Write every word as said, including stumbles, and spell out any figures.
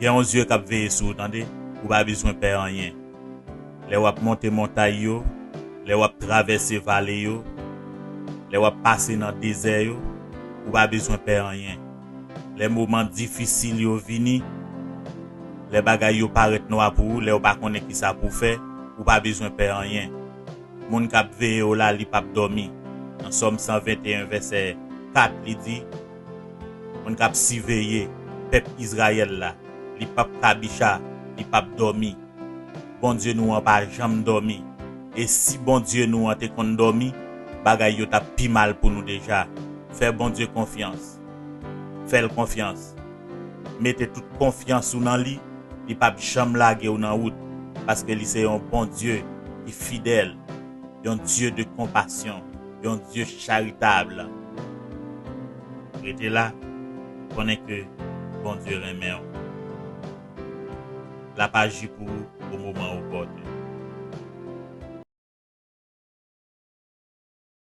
Gen yon zye k ap veye sou ou, tande. Ou pa bezwen pè anyen. Lè w ap monte montay yo, lè w ap travèse vale yo, lè w ap pase nan dezè yo, ou pa bezwen pè anyen. Lè moman difisil yo vini, lè bagay yo parèt nwa pou ou, lè w pa konnen ki sa pou w fè, ou pa bezwen pè anyen. Moun k ap veye w la, li p ap dòmi. Nan Sòm san venteyen, vèsè kat, li di, moun k ap siveye pèp Izrayèl la, li p ap kabicha, li p ap dòmi. Bondye nou an pa janm dòmi. E si Bondye nou an te konn dòmi, bagay yo t ap pi mal pou nou deja. Fè Bondye konfyans. Fè l konfyans. Mete tout konfyans ou nan li, li p ap janm lage w nan wout, paske li se yon Bondye ki fidèl, yon Dye de konpasyon, yon Dye charitab. Rete la, konnen ke Bondye renmen w. L ap aji pou ou o moman opòten.